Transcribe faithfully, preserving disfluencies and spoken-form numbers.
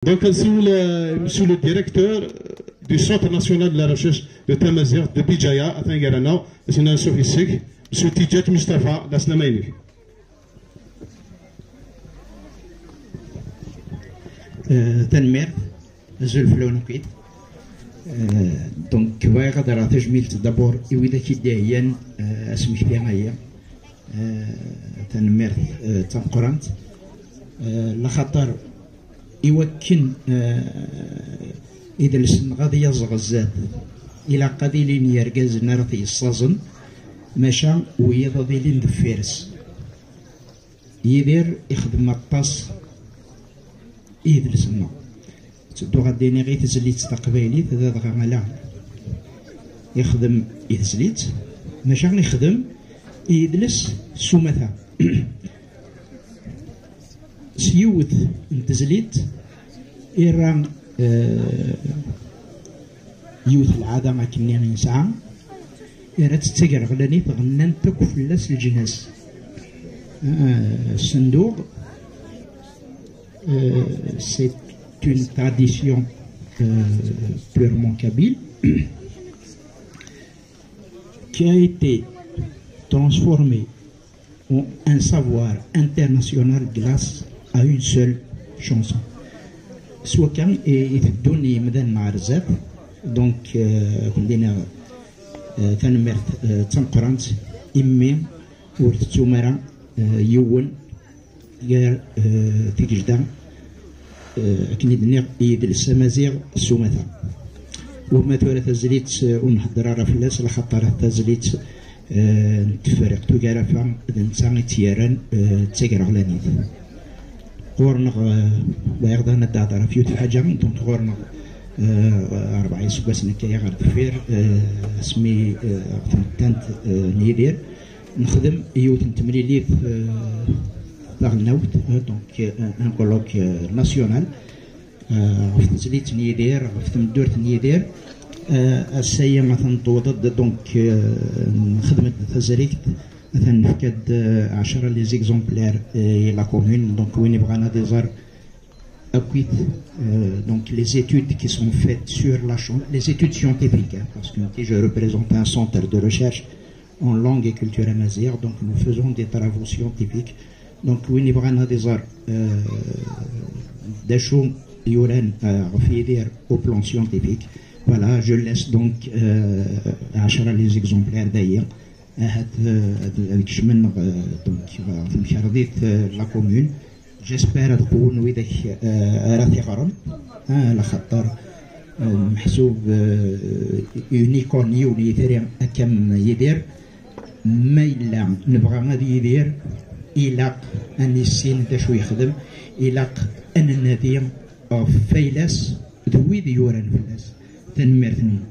Donc, monsieur le, monsieur le directeur du Centre national de la recherche de tamaziɣt de Bijaya, atan gar-aneɣ, ad as-iniɣ anṣuf yes-k, monsieur Tijat Mustafa, la slama-inek. Euh, tanemmirt, azul fell-awen akkit. Euh, donc, bɣiɣ ad rreɣ tajmilt d'abord i widak i d-iheyyan, euh, asmekti-agi. Euh, tanemmirt, euh, d tameqqrant. Euh, laxaṭer i wakken, euh, idles-nneɣ ad yaẓ ɣer zdat, ilaq ad ilin yergazen ara t-yessaẓen, maca wiyaḍ ad ilin deffir-s. Yidir ixdem aṭas i yidles-nneɣ. Ttedduɣ ad d-iniɣ i tezlit taqbaylit, d adɣa ala ixdem i tezlit, maca ixdem i yidles s umata. S yiwet n tezlit, irra, eh, yiwet lɛada akkenni i nesɛa, irra-tt d tagraɣlanit, ɣennant akk fell-as leǧnas. Eh, Senduɣ, eh, c'est une tradition, eh, purement kabyle qui a été transformée en un savoir international grâce à une seule chanson. S wakka i, i teddun yimdanen ɣer zdat. Donc, euh, ad ken-d-iniɣ, euh, tanemmirt, euh, d tameqqrant, imi ur tettum ara, euh, yiwen gar, euh, tigejda, euh, akken i d-nniɣ, i yidles amaziɣ s umata. Wamma tura tazlit, euh, ur nhedder ara fell-as, laxaṭer tazlit, euh, n Tefriqt Ugarafa d netta i tt-yerran, euh, d tagraɣlanit. Ɣur-neɣ, euh, bɣiɣ daɣen ad d-hedreɣ ɣef yiwet lḥaǧa, donc ɣur-neɣ, euh, rebɛa iseggasen akka ɣer deffir, euh, asmi, euh, ɣef tmettant, euh, n Yidir, nexdem yiwet n temlilit, euh, taɣelnawt, euh, donc, euh, un colloque, euh, national, euh, ɣef tezlit n Yidir, ɣef tmeddurt n Yidir. Euh, ass-agi atan tewweḍ-d, donc, euh, nexdem-d tazrigt, atan nefka-d, euh, ɛecra les exemplaires, euh, i la commune, donc win ibɣan ad iẓer akkit, euh, donc les études qui sont faites sur la chan-, les études scientifiques, hein, parce que je représente un centre de recherche en langue et culture amazigh, donc nous faisons des travaux scientifiques. Donc win ibɣan ad iẓer, euh, d acu yuran, euh, ɣef Yidir au plan scientifique. Voilà, je laisse donc, euh, ɛecra les exemplaires d'ailleurs. Ahat, euh, ad, ad kecmen, euh, donc, ɣer temkarḍit, euh, la commune. J'espère ad qewwen widak, euh, ara t-iɣren, ah, laxaṭer, euh, meḥsub, euh, une icône, yiwen yitri akka am Yidir. Ma yella nebɣa ad yidir, ilaq ad nissin d acu yexdem, ilaq ad nennadi ɣef fayla-s d wid yuran fell-as. Tanemmirt-nwen.